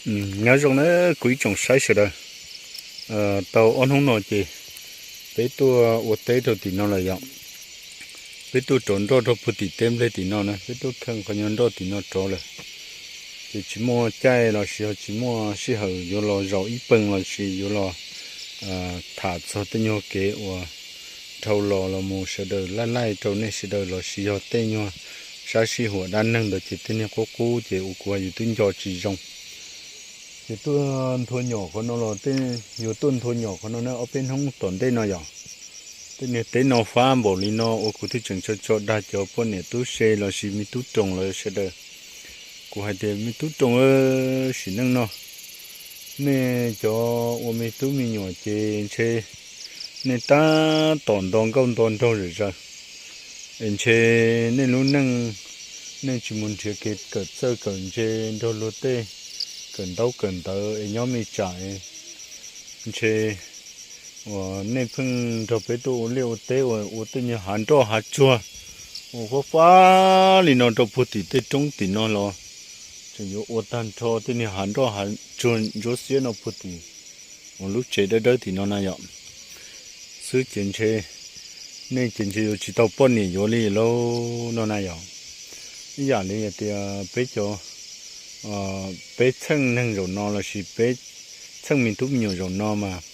Nyob zoo na kuv ib tsoom saib sawv daws. Tau ob hnub no ces peb tuaj ua teb rau tim no lawm yom. Peb tuaj rov nroj rau puag tim teb nplej tim no na, peb tuaj kheej qhov nyuag nroj tim no rov lawm. Ces tsis muaj caij los sis yog tsis muaj sij hawm yuav los zaum ib peeg los sis yuav los tham txog tej nyuag kev uas dhau los los mus sawv daws laij laij rau nej sawv daws los sis yog tej nyuag sab sij huam dab neeg ntawd ces tej niag qub qub ces ua kuv yus twb nco tsis zoo. Ces tuaj nthua nyom qhov no los tej, yuav tuaj nthua nyom qhov no na ob peb hnub tom ntej no yom. Tej niag teb no fab npaum li no ua kuv twb tseem tso tso dag cov poj niam tub se los sis me tub roog lawv sawv daws. Kuv hais tias me tub roog, sim neej no nej cov ua me tub me nyuam ces ntshe nej tab tom nto nkauj nto nraug zom zaws. Es ntshe nej lub neej, nej tsis mus nrhiav kev kawm txawj kawm ntse nrog luag tej kawm ntaub kawm ntawv es nyob me tsam, ntshe uas nej pheej nrog peb tuaj ua liaj ua teb uas ua tej nyuag hav nroj hav tsuag uas fab fab li no rau puag tim tej roob tim no los tseem yuav ua tag nrho tej niag hav nroj hav tsuag ntsuab xiab no puag tim uas lub tsev dawb dawb tim no na yom. Xwb ces ntshe nej ces ntshe yuav tsis tau poj niam yuav li lauj no na yom. Ib yam li hais tias peb cov, peb txheej neeg zaum no los sis peb txheej me tub me nyuam zaum no mas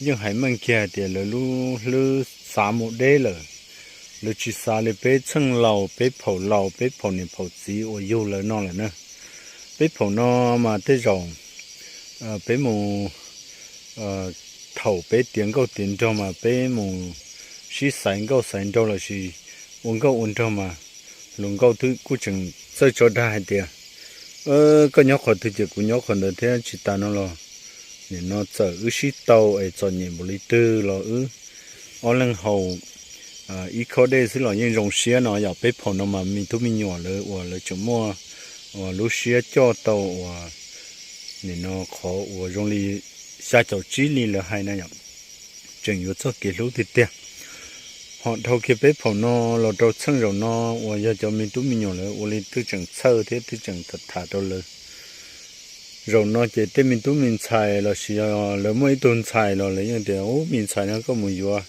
yeej hais meej kiag hais tias lawv lub hlwb xav mus deb lawm. Lawv tsis xav li peb txheej laus peb phaum laus peb phaum niam phaum txiv uas yug lawv no lawm na. Peb phaum no mas tej zaum peb mus thaum peb tiav nkauj tiav nraug mas peb mus sib xaiv nkauj xaiv nraug los sis ua nkauj ua nraug mas hluas nkauj twb kuj tseem txawj tso dag hais tias koj nyob qhov twg ces kuv nyob qhov ntawd thiab tsis tas no los nim no txawm wb sib tau es txom nyem npaum li twg los wb ob leeg haus ib khob dej xwb los yeej zoo siab no yom. Peb phaum no mas me tub me nyuam lawv uas lawv tseem muaj uas lub siab coj tau uas nim no qhov uas zoo li xya caum tsib li lawv hais na yom, tseem yuav txoj kev hlub tiag tiag. Ho dhau kiag peb phaum no los rau txheej zaum no uas yog cov me tub me nyuam lawv ua li twb tseem txhawj thiab twb tseem tham tham rau lawv. Zaum no ces tej me tub me ntxhais los sis lawv muaj ib tug ntxhais los lawv yeej tias ub me ntxhais no koj mus yuav,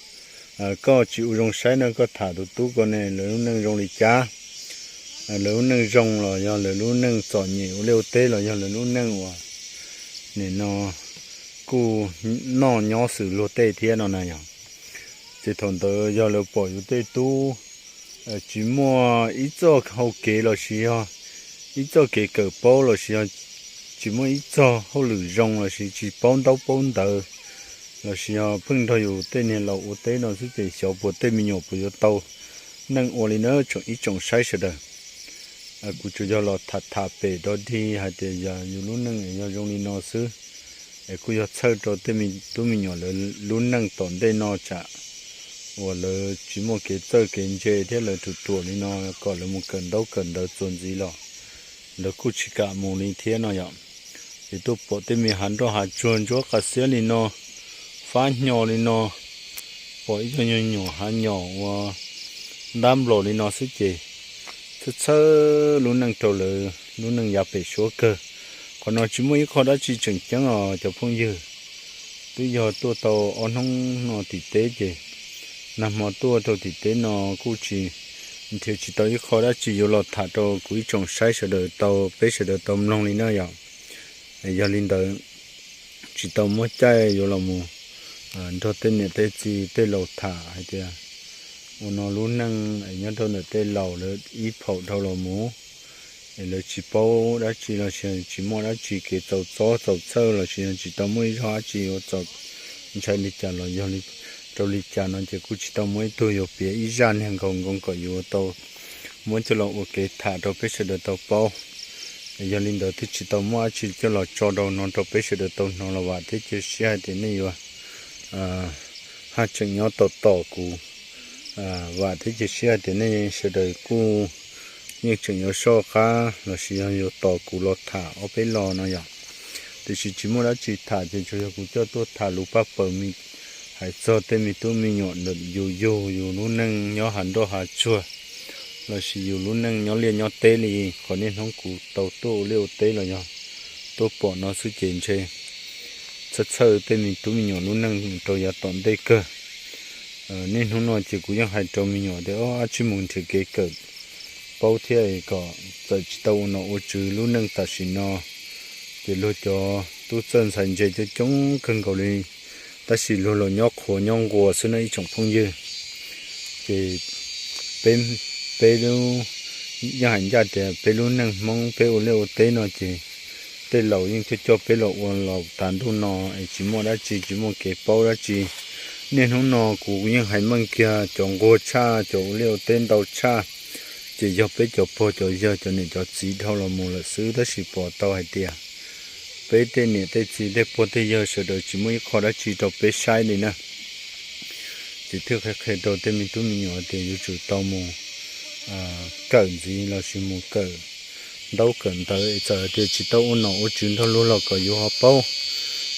koj tsis ua zoo saib no koj tham tus tub ko ne lawv lub neej zoo li cas, lawv lub neej zoo los yog lawv lub neej txom nyem ua liaj ua teb los yog lawv lub neej uas nim no kuj noj nyob xws luag tej thiab no na yom. Ces thaum ntawd yog lawv pom yus tej tub tsis muaj ib txoj hau kev los sis yog ib txoj kev kawm paub los sis yog tsis muaj ib txoj hauj lwm zoo los sis tsis paub ntaub paub ntawv los sis yog pheej nrog yus tej niag laus ua teb no xwb ces xyov puas tej me nyuam puas yuav tau neej ua li na tsoom ib tsoom saib sawv daws. Kuv tsuas yog los tham tham pem dog dig hais tias yog yus lub neej es yog zoo li no xwb, es kuj yog txhawj rau tej me tub me nyuam lawv lub neej tom ntej no tsam uas lawv tsis muaj kev txawj kev ntse thiab lawv ruam ruam li no kom lawv mus kawm ntaub kawm ntawv txuas ntxiv los lawv kuj tsis kam mus li thiab no yom. Ces tuaj pom tej me hav nroj hav tsuag ntsuab qas xiab li no, fab hnyo li no, pom ib co nyuag nyuam hav nyom uas ntab nplaum li no xwb ces txhawj txhawj lub neej rau lawv lub neej yav pem suab kawg. Qhov no tsis muaj ib qho dab tsi tseem ceeb os cov phooj ywg. Twb yog tuaj tau ob hnub no tim teb ces nag hmo tuaj rau tim teb no kuj tsis nrhiav tsis tau ib qho dab tsi yuav los tham rau kuv ib tsoom saib sawv daws tau peb sawv daws tau mloog li na yom. Yog li ntawd tsis tau muab caij yuav los mus nrog tej niam tej txiv tej laus tham hais tias ua no lub neej es nyob rau ntawm tej laus lawv ib phaum dhau los mus es lawv tsis paub dab tsi los sis tsis muaj dab tsi kev txaus txob txaus txhawj los sis tsis tau muaj ib zog dab tsi yuav txaus ntshai li cas los yog rau li cas no ces kuj tsis tau muaj ib tug yuav piav ib zaj niag nkaus nkoos kom yuav tau muab coj los ua kev tham rau peb sawv daws tau paub. Yog li ntawd twb tsis tau muaj dab tsi coj los tso rau no rau peb sawv daws tau hnov los vam thiab cia siab hais tias nej yuav haj tseem nyob tau tos kuv. Vam thiab cia siab hais tias nej sawv daws kuj yeej tseem yuav soj qab los sis yog yuav tos kuv los tham ob peb lo no yom. Tiam sis tsis muaj dab tsi tham ces tsuas yog kuv coj tuaj tham lus paj paws me hais txog tej me tub me nyuam ntawm yus yug yus lub neej nyob hav nroj hav tsuag los sis yus lub neej nyob liaj nyob teb li qhov niaj hnub kuv tau tuaj ua liaj ua teb los yog tuaj pom no xwb ces ntshe txhawj txhawj tej me tub me nyuam lub neej mus rau yav tom ntej kawg. Niaj hnub no ces kuv yeej hais rau me nyuam tias, o, ab tsi mus nrhiav kev kawm paub thiab kom txawm tsis tau ua nom ua tswv lub neej tam sim no. Ces luag cov tub txawj ntxhais ntse coob coob kawg nkaus li, tab sis luag los nyob qhuav nyob nquas xwb no ib tsoom phooj ywg. Ces peb, peb lub, yeej hais ncaj tias peb lub neej Hmoob peb ua liaj ua teb no ces tej laus yeej coj coj peb los ua laus tas ntuj no es tsis muaj dab tsi, tsis muaj kev paub dab tsi. Niaj hnub no kuv yeej hais meej kiag, cov nquag tshaj, cov ua liaj ua teb ntau tshaj, ces yog peb cov pog cov yawg cov niam cov txiv dhau los mus lawm xwb, tab sis pom tau hais tias peb tej niam tej txiv tej pog tej yawg sawv daws tsis muaj ib qho dab tsi rau peb saib li na. Ces thiaj qhia qhia rau tej me tub me nyuam tias yuav tsum tau mus kawm ntxiv lossis mus kawm ntaub kawm ntawv es txawm tias tsis tau ua nom ua tswv nrog luag los kom yus ho paub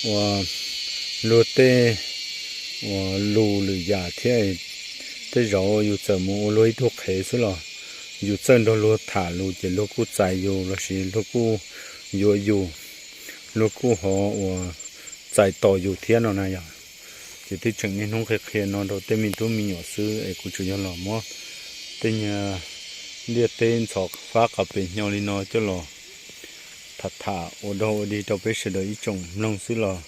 ua luag tej ua lus lwm yam thiab. Tej zaum yus txawm mus ua luag ib tug qhev xwb los yus txawj nrog luag tham lus ces luag kuj txais yus lossis luag kuj yuav yus, luag kuj ho ua txais tos yus thiab no na yom. Ces twb tseem niaj hnub qhia qhia no rau tej me tub me nyuam xwb es kuv tsuas yog los muab tej nyuag liaj teb ntxhov fab qas pes hnyo li no coj los tham tham ua dog ua dig rau peb sawv daws ib tsoom mloog xwb los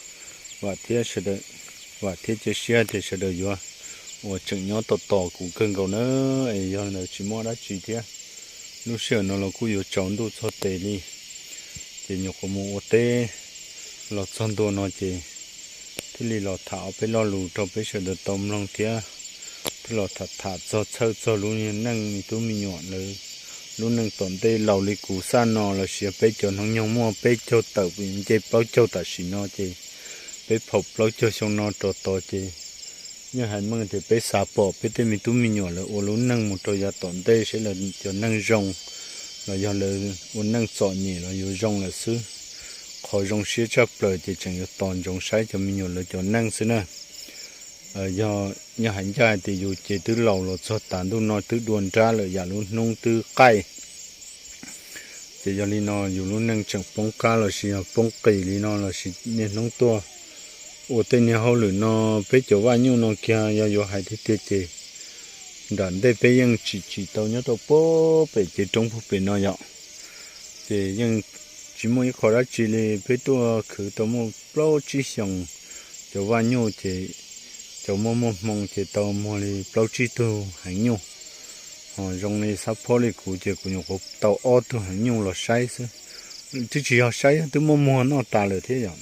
vam thiab sawv daws, vam thiab cia siab tias sawv daws yuav uas tseem nyob tos tos kuv kawg nkaus na. Es yog ntawd tsis muaj dab tsi thiab, lub sij hawm no los kuj yuav tsaus ntuj txog tes li, ces nyuam qhuav mus ua teb los txog ntua no ces thiaj li los tham ob peb lo lus rau peb sawv daws tau mloog thiab. Thiaj los tham tham txog txhawj txog lub neej me tub me nyuam lawv lub neej tom ntej laus li kuv xaj no lossis peb cov hnub nyoog muaj peb caug tawm nce plaub caug tam sim no ces peb phaum plaub caug xyoo no rov tod ces yeej hais meej tias peb xav pom peb tej me tub me nyuam lawv ua lub neej mus rau yav tom ntej seb lawv cov neej zoo los yog lawv ua neej txom nyem los yuav zoo lawm xwb. Qhov zoo siab tshaj plaws ces tseem yuav tos ntsoov saib cov me nyuam lawv cov neej xwb na. Yog, yog hais ncaj hais tias yus ces twb laus los txog tas ntuj no twb dua nrab lawm yam lub hnub twb qaij. Ces yog li no yus lub neej tseem poob qab lossis yog poob qis li no lossis niaj hnub tuaj ua tej niag hauj lwm no, peb cov vaj nyuj no kiag yog yuav hais tiag tiag ces nram ntej peb yeej tsim tsim tau nyob rau puag pem cev roob puag pem no yom. Ces yeej tsis muaj ib qho dab tsi li, peb tuaj khwv tau muaj plaub tsib xyoos, cov vaj nyuj ces cov muaj muaj hmoo ces tau muag li plaub tsib tug heev nyuj. Ho zoo li xab phob li kuv ces kuv nyuam qhuav tau ob tug heev nyuj los saib xwb. Twb tsis yog saib, twb muaj muag noj tas lawm thiab yom,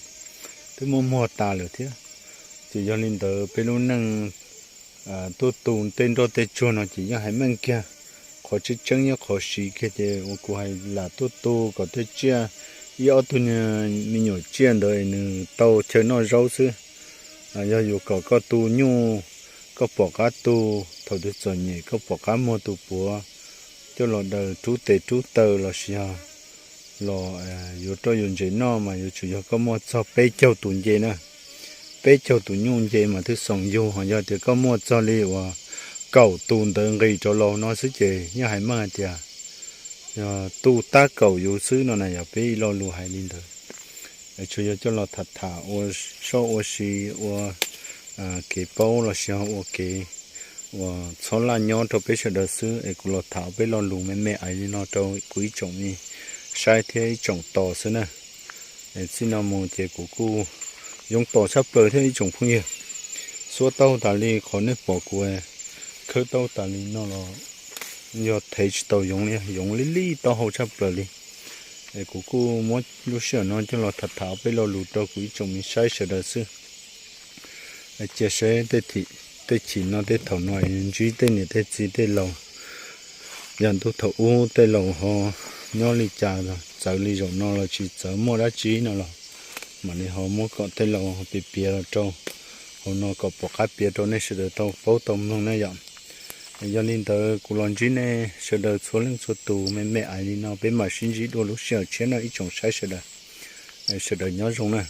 twb muaj muag tas lawm thiab. Ces yog li ntawd peb lub neej tuaj tu tej nroj tej tsuag no ces yeej hais meej kiag. Qhov tseeb tseeb nyob qhov siv kiag ces uas kuv hais lam tuaj tu kom tej tsiaj, ib ob tug me nyuam tsiaj ntawd nws tau chaw noj zaub xwb. Yog yuav kom koj tu nyuj, koj pom qab tu, thaum twg txom nyem koj pom qab muag tus puav coj los daws rub tes rub taw lossis yog los yuav roj yuav ntses noj mas yuav tsum yog koj muaj txog peb caug tus nce na. Peb caug tus nyuj nce mas twb xoom yug, ho yog tias koj muaj txog li uas kaum tus ntawd nqis rov los no xwb ces yeej hais meej hais tias yog tu tab kaum yus xwb no na, yog peb ib lo lus hais li ntawd. Tsuas yog coj los tham tham ua soj ua si, ua kev paub lossis ua kev uas txhob laj nyob rau peb sawv daws xwb es kuv los tham peb lo lus me me ais li no rau kuv ib tsoom me saib thiab ib tsoom tos xwb na. Txij no mus ces kuv kuj yoov tos tshaj plaws thiab ib tsoom phooj ywg. Xuab tau tas li qhov nej pom kuv khawb tau tas li no los yog thev tsis tau yoov li, yoov li li taub hau tshaj plaws li. Es kuv kuj muab lub sij hawm no coj los tham tham peb lo lus rau kuv ib tsoom me saib sawv daws xwb. Cia saib tej chim no tej thaum no ntsib tej niam tej txiv tej laus, yog ntuj thaum ub tej laus ho nyob li cas, txawv li zaum no los tsis txawv muaj dab tsi no los mam li ho muab kom tej laus piav piav los rau hauv no kom pom qab piav rau nej sawv daws tau paub tau mloog na yom. Yog li ntawd kuv los ntsib nej sawv daws txhua leej txhua tus me me ais li no, peb mam sib ntsib dua lub sij hawm tshiab no ib tsoom saib sawv daws. Sawv daws nyob zoo na.